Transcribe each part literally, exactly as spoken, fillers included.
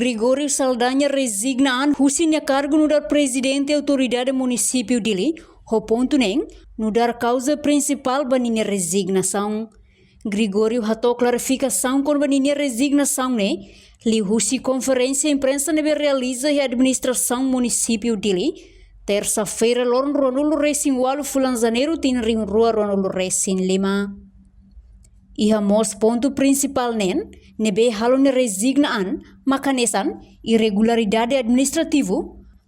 Gregório Saldanha rezigna an husi nia kargu nu'udar Prezidente Autoridade Munisípiu Dili, ho pontu neen nu'udar kauza prinsipál ba ninia rezignasaun. Gregório hato'o klarifikasaun kona-ba ninia rezignasaun ne'e liuhusi konferénsia imprensa ne'ebé realiza iha administrasaun Munisípiu Dili, tersa-feira, loron ruanulu resin ualu fulan Janeiru tinan rihun rua ruanulu resin lima. Iha mós pontu prinsipál neen ne'ebé halo nia rezigna an mak hanesan irregularidade administrativu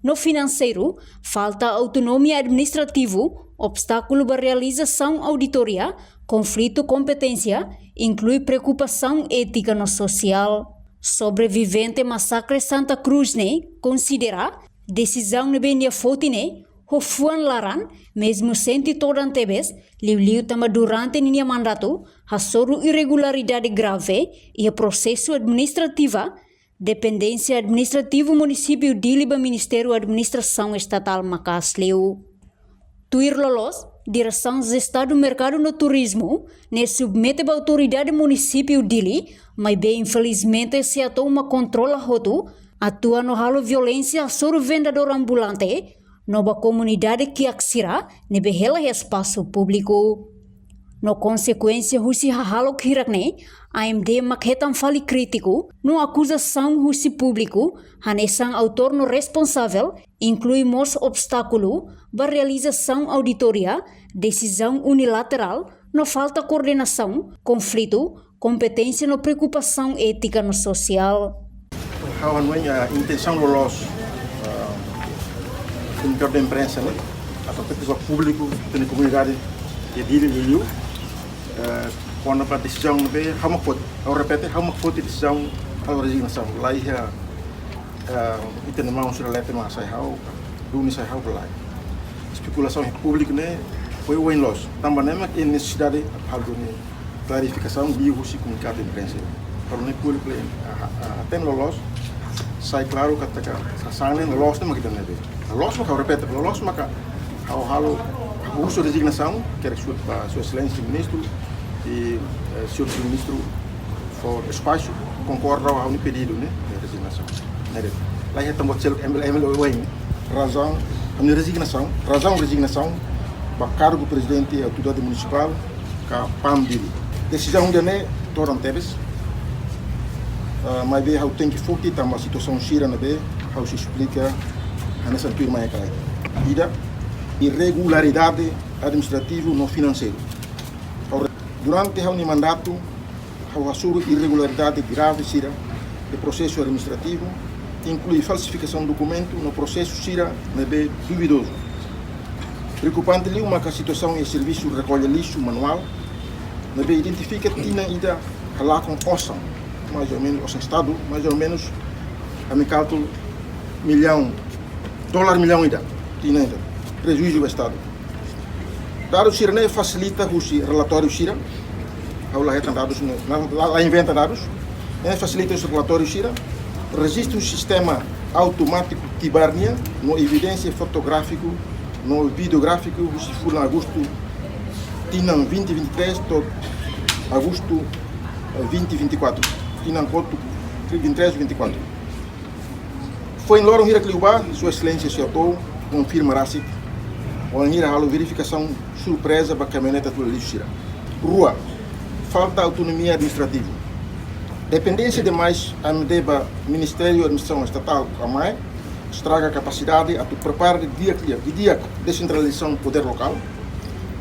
no finanseiru, falta autonomia administrativu, obstákulu ba realizasaun auditoria, konflitu kompeténsia, inklui preokupasaun étika no sosiál. Sobrevivente masakre Santa Cruz ne'e konsidera desizaun ne'ebé nia foti ne'e ho fuan laran, mezmu sente todan tebes, liuliu tanba durante ninia mandatu hasoru irregularidade grave iha prosesu administrativa, dependénsia administrativu Munisípiu Dili ba Ministériu Administrasaun Estatál maka'as liu. Tuir loloos, Diresaun Estadu Merkadu no Turizmu ne'e submete ba Autoridade Munisípiu Dili, maibé infelizmente SEATOU mak kontrola hotu, atua no halo violénsia hasoru vendedór ambulante no ba komunidade kiak sira ne'ebé hela iha espasu públiku. No konsekuénsia husi hahalok hirak ne'e, AMD mak hetan fali krítiku no akuzasaun husi públiku hanesan autór no responsavel, inklui mós obstákulu ba realizasaun auditoria, desizaun unilaterál no falta koordenasaun, konflitu kompeténsia no preokupasaun étika no sosiál. Ha'u hanoin, ah, intensaun loloos, ah, komunikadu imprensa ne'e, atu atu ba públiku, ita-nia komunidade iha Dili liuliu, eh, kona-ba desizaun ne'ebé ha'u mak foti, ha'u repete, ha'u mak foti desizaun halo rezignasaun. La iha, eh, ita-nia maun sira leten mak hasai ha'u, duni hasai ha'u, lae. Espekulasaun iha públiku ne'e oioin loos. Tanba ne'e mak iha nesesidade halo duni klarifikasaun liuhusi komunikadu imprensa. Para ne'e públiku ne'e, ah, ah, hatene loloos, sai klaru katak hanesan ne'e loloos ne'e mak ita-nia ne'ebé. Loloos maka ha'u repete, loloos maka ha'u halo, ha'u husu rezignasaun, kere sua, ba Sua Exelénsia Ministru, i, eh, Señór Ministru fó espasu, konkorda ho ha'u-nia pedidu ne'e, de rezignasaun. Ne'e de'it. La iha tanba sel M L M L O M, razaun, ha'u-nia rezignasaun, razaun rezignasaun, ba kargu Prezidente Autoridade Munisipál, ka PAM Dili. Desizaun ida-ne'e todan tebes. Ah, maibé ha'u tenke foti tanba situasaun sira ne'ebé ha'u sei esplika hanesan tuirmai ka lae. Ida, irregularidade administrativu no finanseiru. Ha'u re-, durante ha'u-nia mandatu, ha'u hasoru irregularidade grave sira iha prosesu administrativu, inklui falsifikasaun dokumentu no prosesu sira ne'ebé duvidozu. Preokupante liu maka situasaun iha servisu rekolla lixu manuál, ne'ebé identifika tinan ida halakon osan, mais ou menus, osan Estadu, mais ou menus, ami kalkula millaun, dolar millaun ida, tinan ida, prejuízu ba Estadu. Dadus sira-ne'e fasilita husi relatóriu sira, ha'u la hetan dadus ne'e, la, la, la inventa dadus, ne'e fasilita husi relatóriu sira, rejistu sistema automátiku Tibar nian, no evidénsia fotográfiku no videográfiku husi fulan Agostu tinan vinte vinte e três to'o Agostu, eh, vinte vinte e quatro, tinan kotuk vinte e três vinte e quatro. Foin loron hirak liubá, Sua Exelénsia SEATOU konfirma rasik, wainhira halo verifikasaun surpreza ba kamioneta tula lixu sira. Rua, falta autonomia administrativu. Dependénsia demais AMD ba Ministériu Administrasaun Estatál ka MAE, estraga kapasidade atu prepara didi'ak, didi'ak desentralizasaun podér lokál,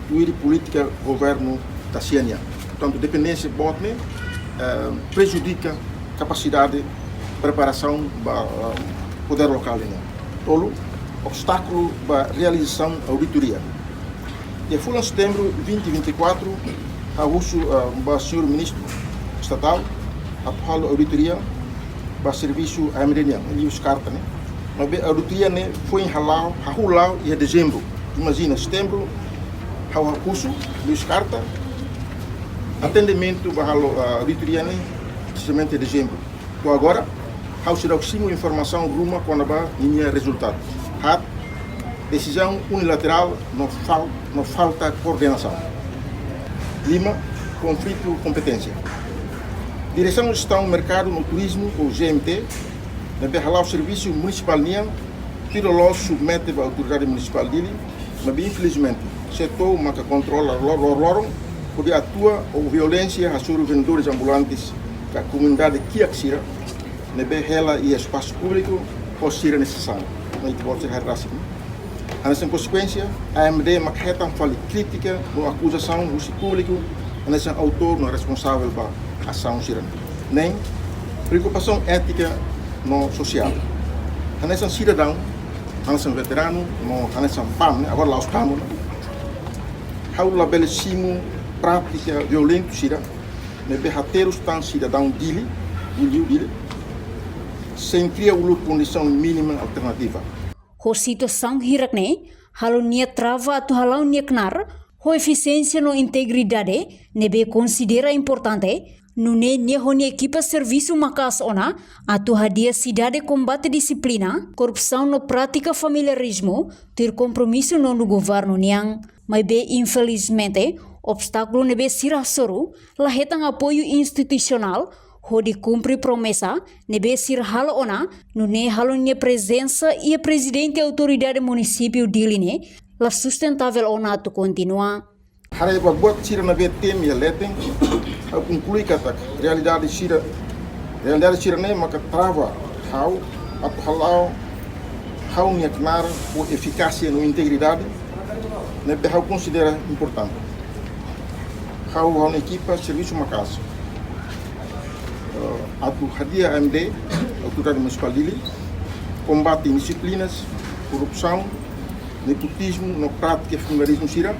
tuir polítika governu Taxiana. Portantu, dependénsia boot ne'e, eh, prejudika kapasidade preparasaun ba, eh, podér lokál nian. Tolu, obstákulu ba realizasaun auditoria. Iha fulan Setembru vinte vinte e quatro, ha'u husu, eh, ba Señór Ministru Estatál atu halo auditoria ba servisu AMD nian, liuhusi karta ne'e. Maibé auditoria ne'e foin hala'o, hahú la'o iha Dezembru. Imajina, Setembru ha'u husu, liuhusi karta, atendimentu ba halo, ah, auditoria ne'e, precisamente Dezembru. To'o agora, ha'u seidauk simu informasaun ruma kona-ba ninia rezultadu. Haat, desizaun unilaterál no fal-, no falta koordenasaun. Lima, konflitu kompeténsia. Diresaun Jestaun Merkadu no Turizmu, ou G M T, ne'ebé hala'o servisu munisipál nian, tuir loloos submete ba Autoridade Munisipál Dili, maibé infelizmente, SEATOU maka kontrola lor-, lor-, loron, hodi atua ho violénsia hasoru vendedores ambulantes ka komunidade kiak sira, ne'ebé hela iha espasu públiku ho sira-nia sasán, no ita-boot sira haree rasik. Hanesan konsekuénsia, AMD maka hetan fali krítika no akuzasaun husi públiku hanesan autór no responsavel ba asaun sira-ne'e. Nein preokupasaun étika no sosiál. Hanesan sidadaun, hanesan veteranu, no hanesan PAM, ne'e, agora la'ós PAM, ne'e, ha'u labele simu prátika violentu sira ne'ebé haterus tan sidadaun Dili, Dili, Dili, sein kria uluk kondisaun mínima alternativa. Ho situasaun hirak-ne'e, halo nia trava atu hala'o nia knaar ho efisiénsia no integridade ne'ebé konsidera importante, nune'e nia ho nia ekipa servisu maka'as ona atu hadi'a sidade kombate dixiplina korrupsaun no prátika familiarizmu, tuir kompromisu nonu governu nian. Maibé infelizmente, obstákulu ne'ebé sira hasoru la hetan apoiu institusionál hodi kumpre promesa ne'ebé sira halo ona, nune'e halo nia prezensa iha Prezidente Autoridade Munisípiu Dili ne'e la sustentável ona atu kontinua. Haree ba buat sira ne'ebé temi iha leten, ha'u konklui katak realidade sira, realidade sira-ne'e maka trava ha'u atu hala'o ha'u-nia knaar ho efikásia no integridade ne'ebé ha'u konsidera importante. Ha'u, ha'u-nia ekipa servisu maka'as, eh, atu hadi'a AMD, Autoridade Munisipál Dili, kombate indixiplinas, korrupsaun, nepotizmu no prátika familiarizmu sira,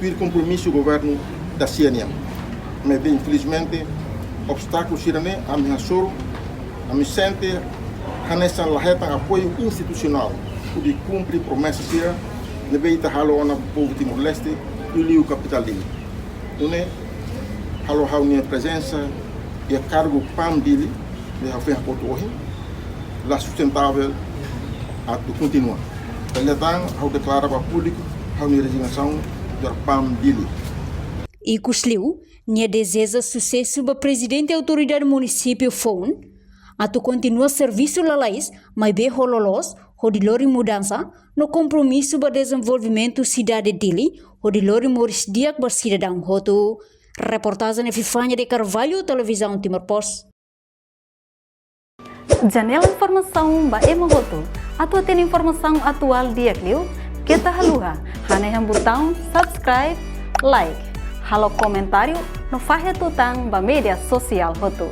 tuir kompromisu governu dasia nian. Maibé infelizmente, obstákulu sira-ne'e ami hasoru, ami sente hanesan la hetan apoiu institusionál hodi kumpre promesa sira ne'ebé ita halo ona ba povu Timor-Leste, liuliu kapitál Dili. Nune'e halo ha'u-nia prezensa iha kargu PAM Dili, ne'ebé ha'u foin hakotu ohin, la sustentável atu kontinua. Dala ida tan ha'u deklara ba públiku ha'u-nia rezignasaun nu'udar PAM Dili. Ikusliu, nia dezeja susesu ba Prezidente Autoridade Munisípiu foun atu kontinua servisu lalais, maibé ho loloos, hodi lori mudansa no kompromisu ba dezenvolvimentu sidade Dili, hodi lori moris di'ak ba sidadaun hotu. Reportajen Epifania de Carvalho, Televizaun Timor Post. Janela informasaun ba ema hotu. Atu hatene informasaun atuál di'ak liu, keta haluha hanehan butaun subscribe, like, halo komentáriu no fahe tutan ba média sosiál hotu.